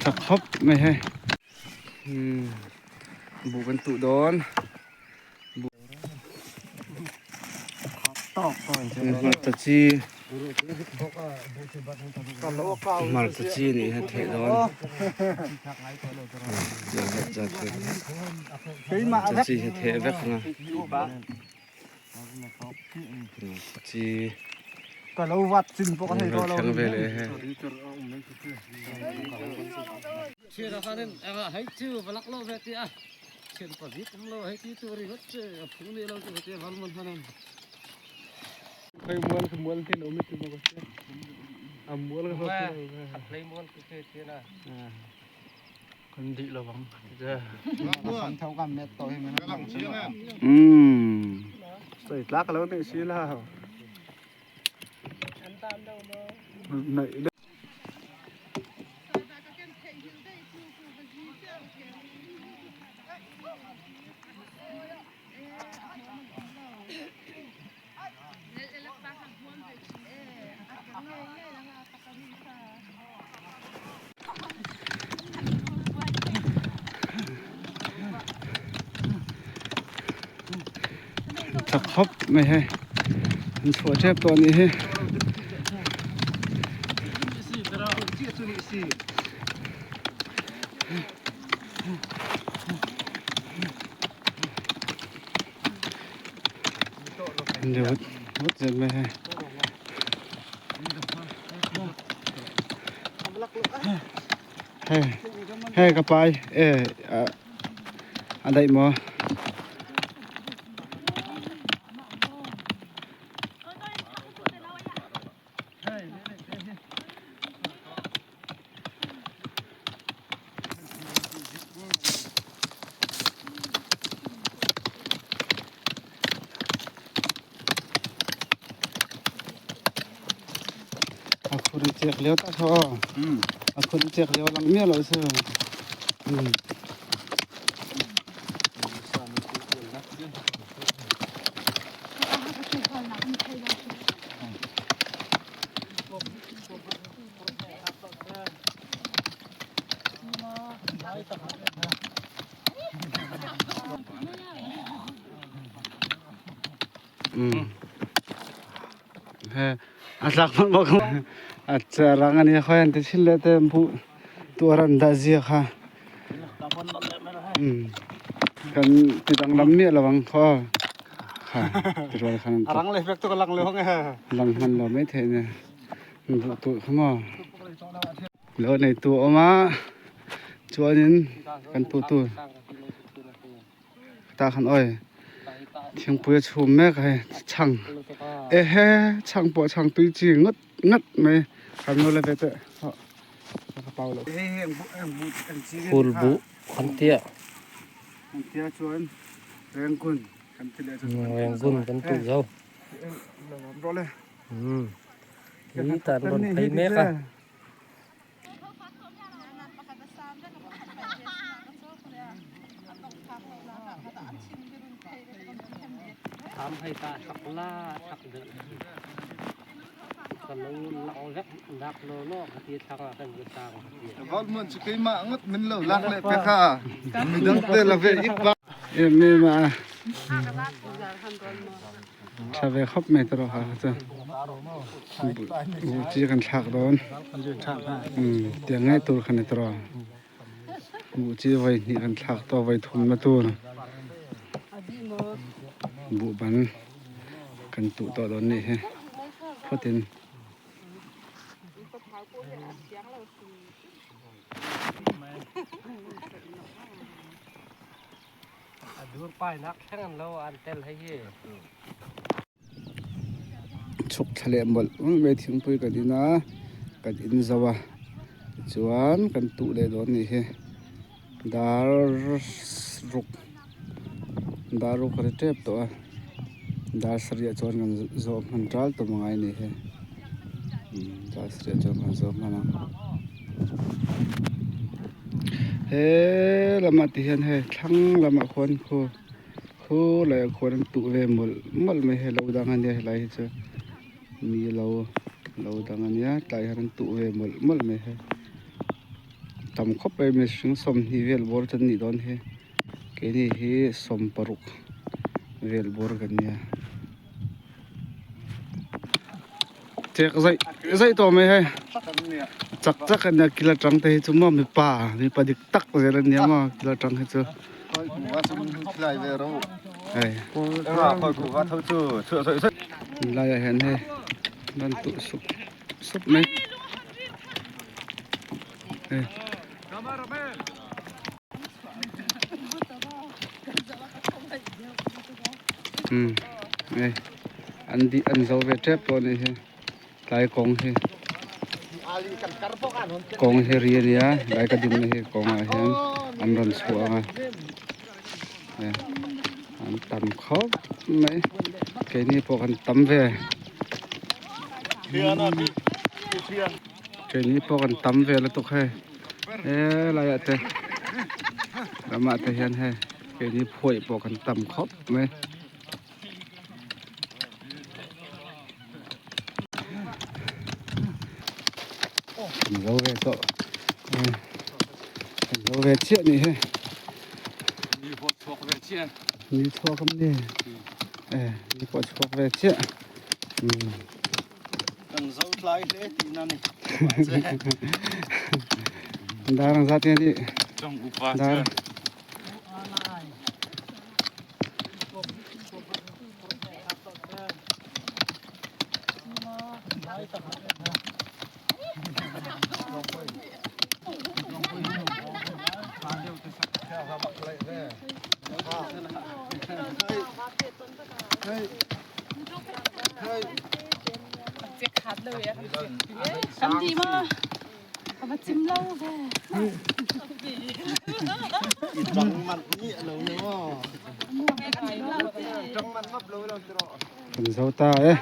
Tha khawp mai hei. Umm buh kan tuh dawn. Hmarcha chi hmarcha chi nih hi a theih dawn. Hmarcha chi hi a theh vek ang a. Chi ka lo vat chin pawh ka thei dawn lo thleng ve leh he Thian khanin engah hei chu va lak lo ve ti a thian pahnih awm lo hei ti tur ringawt che a phung ni lo chu heti val man hanin Khoi mual ka mual thiên awm ti ma ka a mual ka Khat mual ka ke thian a Kan dih lo ang Soi tlak lo nih si la Nei Tha khawp mai hei an chhuah tep tawh a nih hi. Vut vut zet mai hei. Hei hei ka pai e a daih maw. A khur i chek lio tak ho a khur i chek lio lang miah lo chu A tlak hmanh bak a rang ani khoi an ti chin le te bu tuar an dah zia kha kan ti danglam miah lo ang kho kha ti rual khan Arang le fek tu ka lang le hong e. Lang hman lo mai thei ne bu tu kha maw lo nei tu awm a chuanin kan pu tu ta khan oi thingpui a chhum mek a hei chhang ehe chhang pawh chhang tui chi ngawt ngawt mai kan lo la ve teh ka pau lo Phul buh kan tia kan tia chuan rengkun kan ti leh chuan rengkun kan tuh zo hi tan rawn phei mek a. Valmuan cu keimah ngawt min lo lak leh pek a midang te la ve ik ba. Em em a tha ve khawp mai tawh kha chu bu chi kan thlak dawn tiang ngei tur kha ni tawh bu chi vawi hnih kan thlak tawh vawi thum na tur buh ban kan tuh tawh dawn nih hi phawtin. Chhuk thla leh mawlh mawlh mai thingpui kan in a kan in zo a tichuan kan tuh leh dawn a nih hi dar ruk dar ruk a ri tep tawh a dar sarih ah chuan kan zawh hman ral tawh angai a nih hi dar sarih ah chuan kan zawh hman ang he lamah ti hian hei thlang lamah khuan khu. Khu leh khuan an tuh ve mawlh mawlh mai hei lo dang ania helai hi chu mi lo lo dang ania tlai hian an tuh ve mawlh mawlh mai hei. Tam khawp mai mihring sawmhnih vel bawr chu an nih dawn hi keini hi sawmparuk vel bawr kan nia chek zaih zaih tawh mai hei chak chak a nia kil atang te hi chu maw mipa mipa dik tak zel a nia maw kil atang hi chu hei tunlaiah hian hei an tuh sup sup mai. Hei an dih an zo ve tep tawh a nih hi tlai kawng hi kawng hi ri a nia tlai ka dinna hi kawngah hian an rawn chhuah ang a an tam khawp mai keini pawh kan tam ve. Keini pawh kan tam ve lutuk hei helaiah te ramah te hian hei keini phuaih pawh kan tam khawp mai. Kan zo ve tawh kan zo ve chiah nih hi. Ni pawh chhuak ve chiah. Ni chhuak am ni. Ni pawh chhuak ve chiah. Kan zo tlai hle tihna ni. Dar ang zat nge ni? Chong upa Dar. chuan. Kan zo ta e.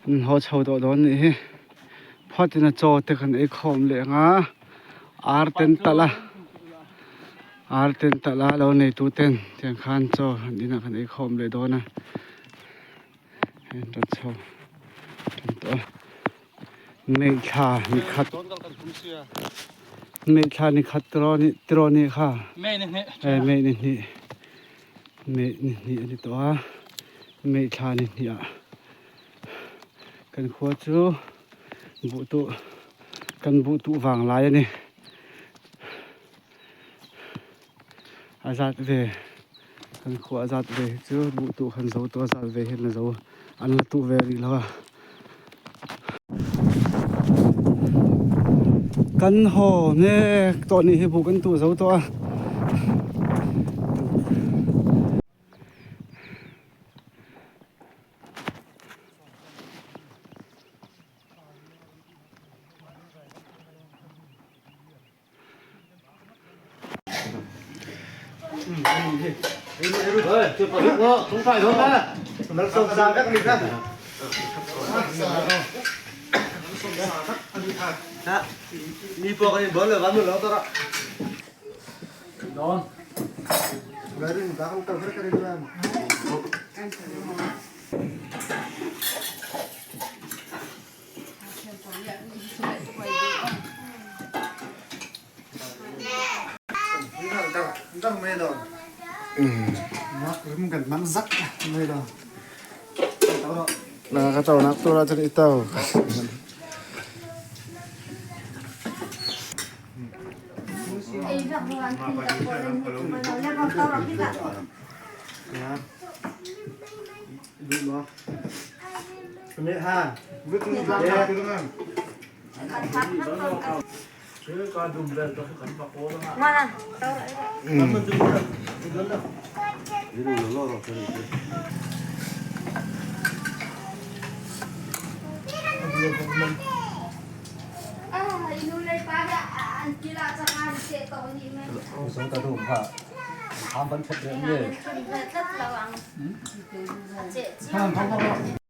An haw chho tawh dawn nih hi phawt in a chaw te kan ei khawm leh ang a ar ten talh a ar ten talh a lo nei tu ten tiang khan chaw an inah kan ei khawm leh dawn a. Hei an chho tan tawh a Meithla ni khat Meithla ni khat tiraw ni tiraw ni kha eh mei ni hnih mei ni hnih a ni tawh a Meithla ni hnih ah kan khua chu buh tuh kan buh tuh vang lai a ni a zat ve. Kan khuah zat ve hi chu buh tuh khan zo tawh a zat ve hian a zo an la tuh ve rih lo a. Kan haw mek tawh nih hi buh kan tuh zo tawh a. Nakakatawa na tulad sa ito.